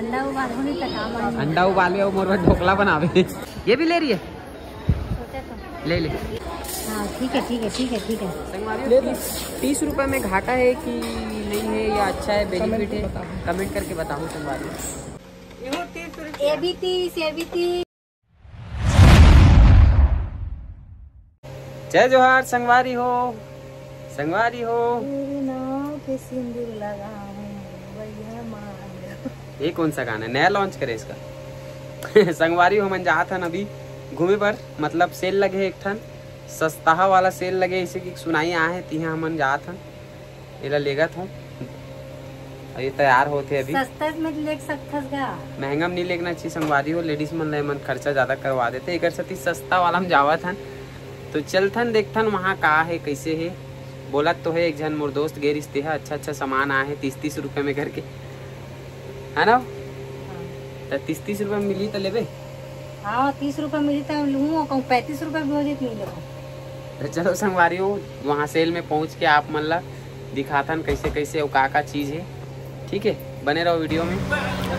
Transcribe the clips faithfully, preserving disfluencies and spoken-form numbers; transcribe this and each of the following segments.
अंडा उबालहूँ नहीं तो काम आएगा। अंडा उबाले और मोर बर ढोकला बनावे। ये भी ले रही है? सोचा तो। ले ले। हाँ, ठीक है, ठीक है, ठीक है, ठीक है। संगवारी हो, तीस, तीस रुपए में घाटा है कि नहीं है या अच्छा है, बेनिफिट है, कमेंट करके बताओ संगवारी। ये भी तीस, ये भी तीस। जय जोहार संगवारी हो, संगवारी हो। तेरे नाव के सिंदूर लगाऊं, भैया मान लो। ये कौन सा गाना है? नया लॉन्च करे इसका। संगवारी हो, हमन जात हन अभी घूमे बर, मतलब सेल लगे हे एक ठन, सस्ताहा वाला सेल लगे, इसे की सुनाई आए हे, तिहा हमन जात हन। एला लेगत हूँ। अउ ये तैयार होथे अभी। सस्ता में ले सकथस गा। महंगा में नहीं लेना चाहिए संगवारी हो, लेडीज मन ला एमन खर्चा ज्यादा करवा देथे, एकर सेती सस्ता वाला में जावत हन। तो चलथन देखथन वहाँ का हे, कैसे हे। बोलत तो हे एक झन मोर दोस्त गे रिहिस, तेहा अच्छा अच्छा सामान आए हे तीस तीस रुपए में करके, है ना? तो तीस तीस रुपए में मिली तो लेबे। हाँ, तीस रुपए मिली तो लूँ, कहूँ पैंतीस रुपए भी हो जाए तो नहीं लेबो। तो चलो संगवारी हो, वहाँ सेल में पहुँच के आप मन ला दिखाथन कैसे कैसे अउ का का चीज़ हे। ठीक है, बने रहो वीडियो में।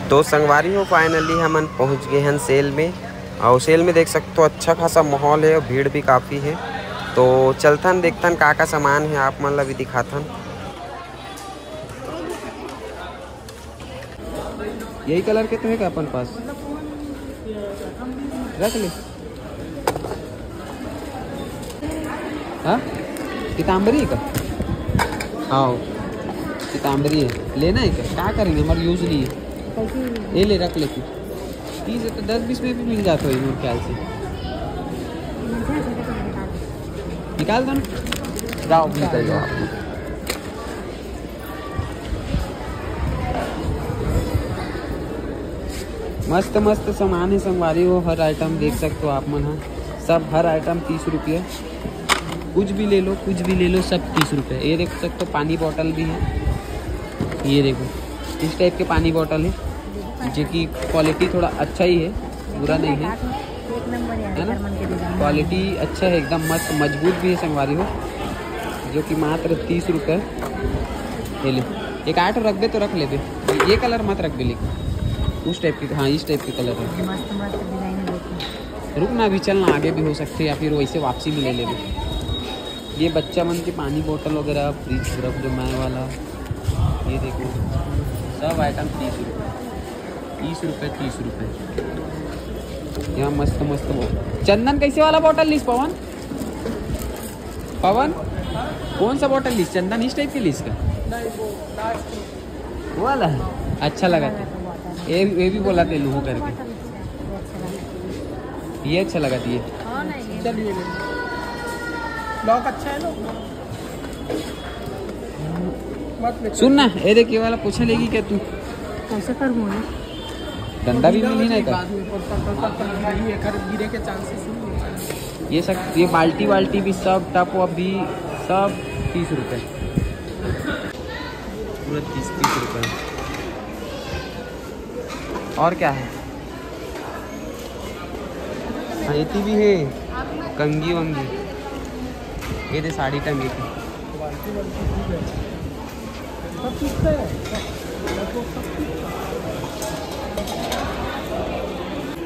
तो संगवारी हो, फाइनली हमन पहुँच गए हन सेल में। अउ सेल में देख सकते हो अच्छा खासा माहौल है और भीड़ भी काफ़ी है। तो चलथन देखथन का का सामान है, आप मन ला भी दिखाथन। यही कलर के तो है का अपन पास? रख ले। हाँ, पीताम्बरी है का? हाँ, पीताम्बरी है, लेना है क्या? क्या करेंगे, हमारे यूज नहीं है। ये ले, रख ले तू। तीस है तो दस बीस में भी मिल जाता है मेरे ख्याल से। निकाल दो ना। जाओ, निकल जाओ आप। मस्त मस्त सामान है संगवारी हो, हर आइटम देख सकते हो आप मन ह, सब हर आइटम तीस रुपये। कुछ भी ले लो, कुछ भी ले लो, सब तीस रुपये। ये देख सकते हो, पानी बॉटल भी है, ये देखो, इस टाइप के पानी बॉटल है, जो कि क्वालिटी थोड़ा अच्छा ही है, बुरा नहीं है, एक नंबर है है ना? जर्मन के डिजाइन। क्वालिटी अच्छा है, एकदम मस्त मजबूत भी है संगवारी हो, जो कि मात्र तीस रुपये। ये ले, एक आठ रख दे तो रख लेबे, ये कलर मत रख दे, लेकिन उस टाइप के, हाँ, इस टाइप के कलर है। मस्त मस्त डिजाइन है, देखो। रुक ना, अभी चल ना, आगे भी हो सकते हैं, या फिर वैसे वापसी में ले लेबे। ये बच्चा मन के पानी बोतल वगैरह, फ्रिज रख दो, मैं वाला, ये देखो, सब आइटम तीस रुपये, तीस रुपये, तीस रुपये। यहाँ मस्त मस्त वो चंदन कैसे वाला बॉटल लीस पवन? पवन, कौन सा बॉटल लीस? चंदन इस टाइप के लीस का? वो वाला है? अच्छा लगा था। ये, ये भी बोला थे लूहू करके। ये अच्छा लगा था ये। चलिए ले। लॉक अच्छा है ना? मत ले। सुन ना, ये देख, ये वाला पोछा लेगी क्या तू? कैसे करूँ मैं? डंडा भी मिली ना इधर। बाद में पड़ता, पड़ता, पड़ता, गिरी है, कर गिरे के चांसेस नहीं है। ये सब, ये बाल्टी वाल्टी भी सब, टप वप भी सब तीस रुपये। पूरा तीस, तीस रुपये। और क्या है? हाँ, एती भी है, कंगी वंगी। ये दे साड़ी टंगी थी।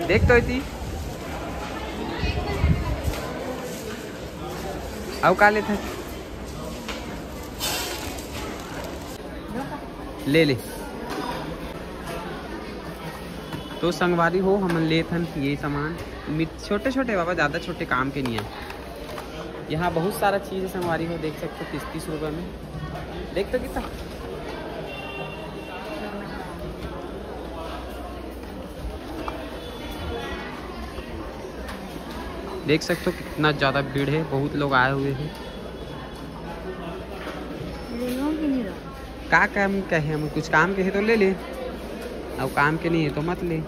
देख तो एती। अउ का लेथस? ले ले। तो संगवारी हो, हमन लेथन ये सामान। मित-, छोटे छोटे बाबा, ज़्यादा छोटे काम के नहीं है। यहाँ बहुत सारा चीज़ है संगवारी हो, देख सकते हो, तीस तीस रुपये में। देख तो कितना, देख सकते हो कितना ज़्यादा भीड़ है, बहुत लोग आए हुए हैं। का काम का है, हम कुछ काम के है तो ले ले, अब काम के नहीं है तो मत ले।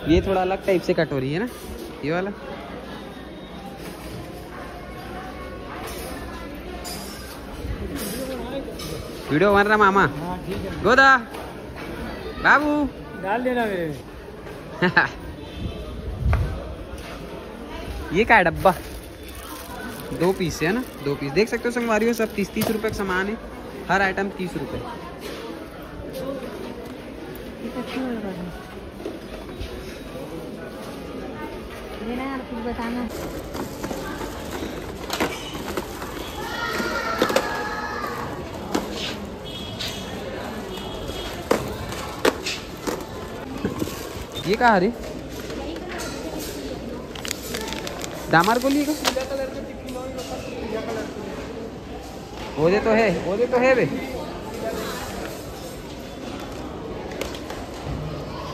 ये थोड़ा अलग टाइप से कटोरी है ना, ये वाला। वीडियो बन रहा मामा। हाँ, ठीक है। गोदा बाबू। डाल देना मेरे। ये का है डब्बा? दो पीस है ना, दो पीस। देख सकते हो संगवारी हो, सब तीस तीस रुपये का सामान है। हर आइटम तीस रुपये। ये तो क्यों हो रहा है? लेना है, कुछ बताना। ये का हरे? डामर गोली का? वो दे तो है, वो दे तो है बे।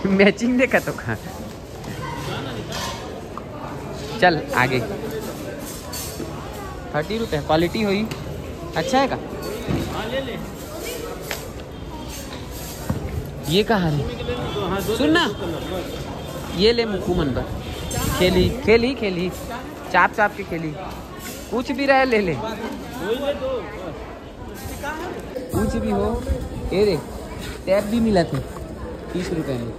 मैचिंग देखा तो कहाँ। चल आगे। थर्टी रुपये, क्वालिटी होई, अच्छा है का? ये कहाँ है? सुन ना, ये ले मुक्कू मन बर। खेली खेली खेली, चाप चाप के खेली, कुछ भी रहे ले ले। कुछ भी हो। ये देख, टैप भी मिला थे तीस रुपये में।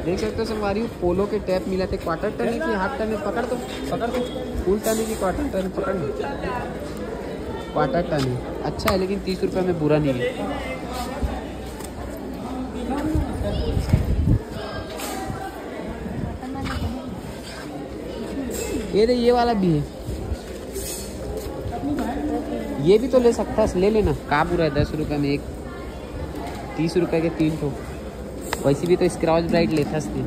देख सकते हो संगवारी, पोलो के टैप मिला थे, क्वार्टर टन है कि हाफ टन है? पकड़ तो, पकड़ तो, फुल टन है कि क्वार्टर टन? पकड़ लो, क्वार्टर टन है। अच्छा है, लेकिन तीस रुपये में बुरा नहीं है। ये दे, ये वाला भी है, ये भी तो ले सकता है, ले लेना, का बुरा है? दस रुपये में एक, तीस रुपये के तीन ठो। वैसे भी तो स्क्रॉच ब्राइट लेथस नहीं।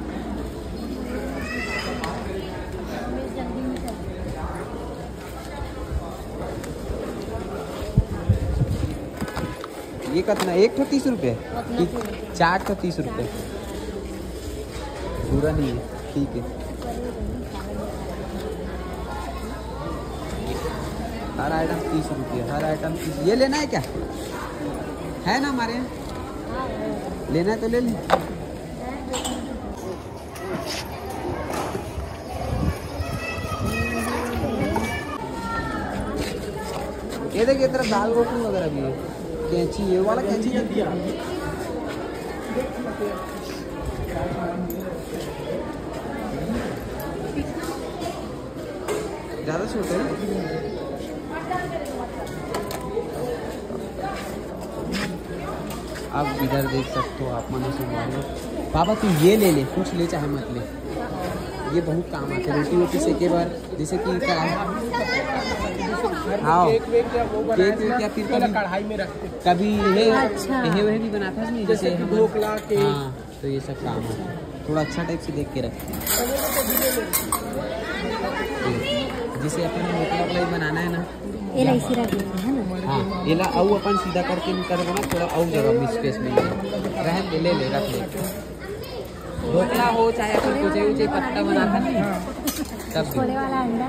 ये कितना? एक ठो तीस रुपये कि चार ठो तीस रुपये? पूरा नहीं है, ठीक है। हर आइटम तीस रुपये, हर आइटम तीस। ये लेना है क्या? है ना हमारे यहाँ, लेना है तो ले लें। ये देखिए, इधर दाल रोटी वगैरह भी है। कैंची, ये वाला कैंची दे दिया। ज़्यादा छोटा है। अब इधर देख सकते हो आप, मनो संगवारी, बाबा तू ये ले ले, कुछ ले चाहे मत ले, ये बहुत काम आते, रोटी वोटी सेके बर। जैसे कि कढ़ाई, हाँ, केक वेक या वो बनाए केक वेक ना, या फिर पहले कभी, कढ़ाई में रखते। कभी ये, अच्छा। ये वही भी बनाता है नहीं, जैसे जैसे कि हम ढोकला, केक। हाँ, तो ये सब काम है, थोड़ा अच्छा टाइप से देख के रखें। जैसे अपन ढोकला वोकला भी बनाना है ना, एला इसी रख देते हैं ना। हाँ, एला अउ अपन सीधा करके निकाल ना, थोड़ा अउ जगह स्पेस मिल जाए। रहन दे, ले ले, रख ले। ढोकला हो चाहे अपन कुछ भी, चाहे पत्ता बनाता नहीं, तब भी। छोले वाला अंडा।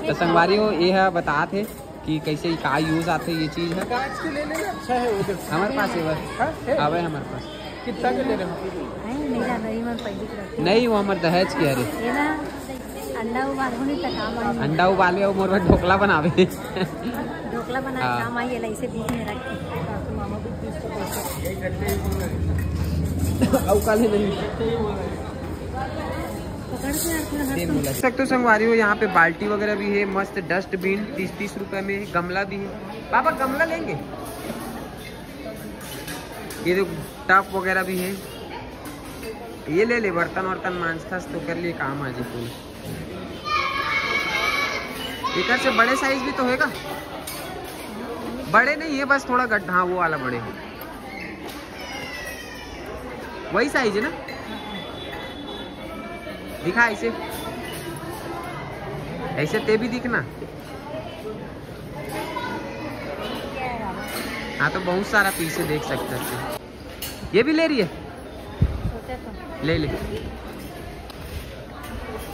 तो संगवारी हो, ये है बतात है कि कैसे का यूज आते ये चीज है। कांच के ले लेना, अच्छा है वो। देखो। हमारे पास है बस, हाँ, है? आवे हमारे पास। कितना के ले रहे हो? है, नहीं ज्यादा ही, मैं पहले की रखती हूँ। नहीं, वो हमारे दहेज के हरे। ये ना अंडा उबाल होने तक काम आई। अंडा उबाले और मोर ढोकला बनावे। ढोकला बना हाँ। काम आई है, ऐसे बीच में रख के। अउ काले नहीं। पकड़ के अपना हाथ देख सकते हो संगवारी हो, यहाँ पे बाल्टी वगैरह भी है, मस्त डस्टबिन तीस तीस रुपए में, गमला भी है। पापा, गमला लेंगे? ये देखो, टब वगैरह भी है, ये ले ले, बर्तन वर्तन मांजथस तो कर लिए काम आ जी। एकर से बड़े साइज भी तो होएगा, बड़े नहीं है, बस थोड़ा गड्ढा, हाँ, वो वाला बड़े है। वही साइज है ना? दिखा ऐसे, ऐसे ते भी दिखना। हाँ, तो बहुत सारा पीस है, देख सकते हैं। ये भी ले रही है, ले ले,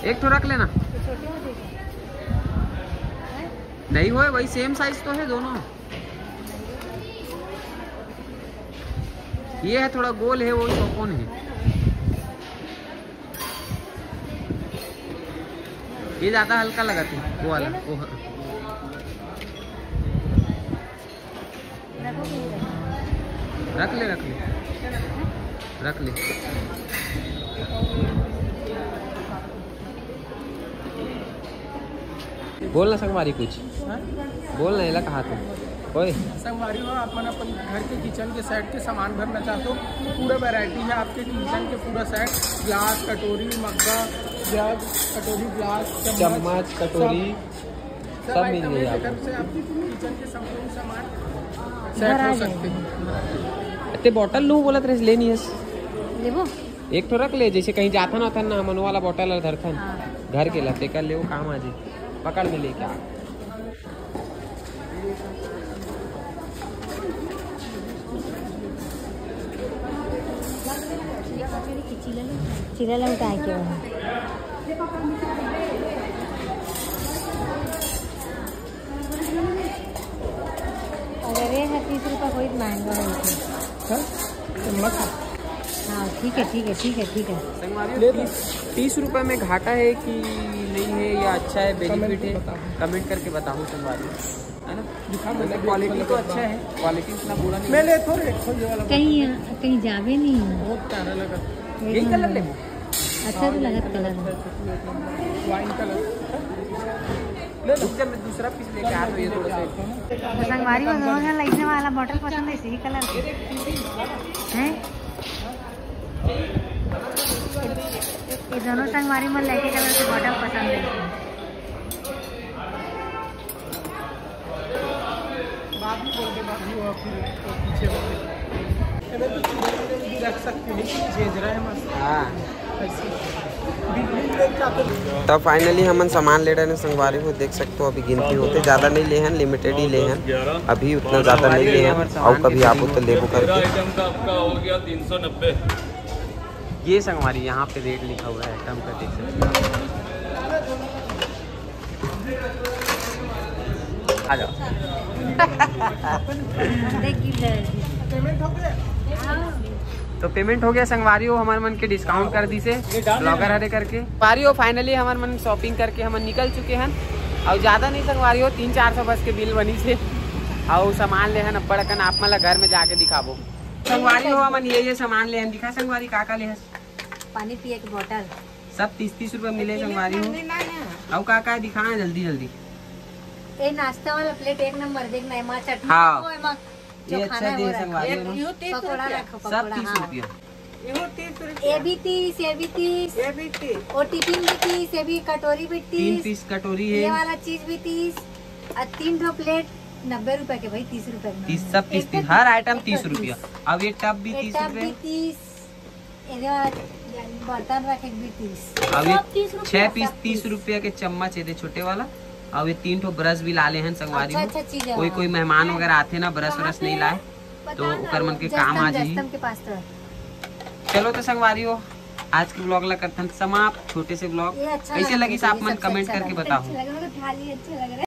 एक ठो रख लेना। नहीं होए, वही सेम साइज तो है दोनों। ये है, थोड़ा गोल है, वो चौकोन है। ये ज्यादा हल्का लगा थे, वो वाला, वो ह-, रख ले, रख ले, रख ले। बोल ना संगवारी कुछ, बोल ना, एला कहा तू। संगवारी हो, आप मन अपन घर के किचन के सेट के सामान भरना चाहते हो, पूरा वैरायटी है आपके किचन के, पूरा सेट, ग्लास, कटोरी, मग्गा, जग, कटोरी, ग्लास, चम्मच, चम्मच, कटोरी, सब, सब सब मिल item जाई है, आपको। जेकर से आप किचन के संपूर्ण सामान सेट हो सकते हैं। ते बॉटल लूँ बोलत रहे, लेनी है। लेबो? एक ठो रख ले, जैसे कहीं जाथन वाथन ना, हमन वाला बॉटल ला धरथन। हाँ। घर के ला, तेकर ले वो काम आ जाई। पकड़ में लेके आ। चिला लौटा के वहाँ। अगर ये है तीस रुपया, कोई महंगा होई थी। हाँ? तो मत। हाँ, ठीक है, ठीक है, ठीक है, ठीक है। संगवारी हो, तीस, तीस रुपए में घाटा है कि नहीं है, या अच्छा है, बेनिफिट है, कमेंट करके बताओ संगवारी हो, है ना? दिखा, वैसे क्वालिटी तो अच्छा है, क्वालिटी इतना बुरा नहीं मैं है। ले थोड़े एक ठो ये वाला कहीं, कहीं जावे नहीं। बहुत प्यारा लगा। यही कलर ले। अच्छा तो लगत कलर है। Wine colour. ले लो। रुक जा, मैं दूसरा पीस लेके आ रहा हूँ, ये थोड़ा सा। तो संगवारी हो, दोनों झन लइकने वाला बॉटल पसंद है, इसी कलर के हैं। ये दोनों संगवारी मन लइके कलर के बॉटल पसंद है। बाद में बोल दे, बाद में वो फिर पीछे हो गए। अरे तो चूल्हे में भी रख सकते हैं, लेकिन झेझरा है मस्त। हाँ। ऐसे। बिल्कुल देख का तो तो फाइनली हमन सामान ले रहे हैं संगवारी हो, देख सकते हो अभी गिनती होते, ज्यादा नहीं ले हैं, लिमिटेड ही ले हैं, अभी उतना ज्यादा नहीं ले हैं, और कभी आबो तो लेबो करके। आइटम का आपका हो गया तीन सौ नब्बे। ये संगवारी यहाँ पे रेट लिखा हुआ है आइटम का, देख सकते हो। आ जाओ। देख, गिर जाएगी। तो पेमेंट हो गया संगवारी हो, हमर मन के डिस्काउंट कर दी से ब्लॉगर हरे करके। संगवारी हो, फाइनली हमर मन शॉपिंग करके हमन निकल चुके हन। और ज्यादा नहीं संगवारी हो, तीन चार सौ बस के बिल बनी से। और सामान ले हन अब्बड़ अकन, आप मन ला घर में जाके दिखाबो। संगवारी हो, हमन ये ये सामान ले हन, दिखा संगवारी का का ले हस। पानी पिए के बॉटल। सब तीस तीस रुपए मिले संगवारी हो। अउ का का दिखा जल्दी जल्दी। ए नाश्ता वाला प्लेट एक नंबर, देखना है, माँ चटनी हाँ। वो है, माँ जो ये अच्छा खाना है दे वो रखो। संगवारी हो। पकौड़ा रखो, सब पकौड़ा, तीस हाँ। रुपया। ये तीस रुपया। ये भी तीस, ये भी तीस। ये भी तीस। और टिफिन भी तीस, ये भी कटोरी भी तीन तीस। पीस कटोरी है। ये वाला चीज भी तीस। और तीन ठो प्लेट नब्बे रुपए के भाई, तीस रुपए में। तीस, सब तीस, एक तीस, तो हर आइटम एक तो तीस रुपया। तीस। अब ये टब भी ये तीस टब रुपए। भी तीस। एदे वाला बर्तन रखे भी तीस। अब ये सब तीस रुपया, छह पीस सब तीस तीस। रुपया के चम्मच एदे छोटे वाला। अब ये तीन ठो ब्रश भी ला ले हन संगवारी अच्छा, हो। अच्छा चीज है कोई, वहाँ। कोई मेहमान वगैरह आथे ना, ब्रश कहाँ व्रश नहीं पे? लाए, तो बताओ ना, ओकर मन के जस्तम, काम आ जाही। जस्तम के पास तो। चलो तो संगवारी हो, आज के ब्लॉग ला करथन समाप्त, छोटे से ब्लॉग। ये अच्छा कैसे लगा लगिस मुझे, आप ये मन सबसे कमेंट अच्छा करके लगा। बताओ। अच्छा लगा, मतलब थाली अच्छे लग रहे।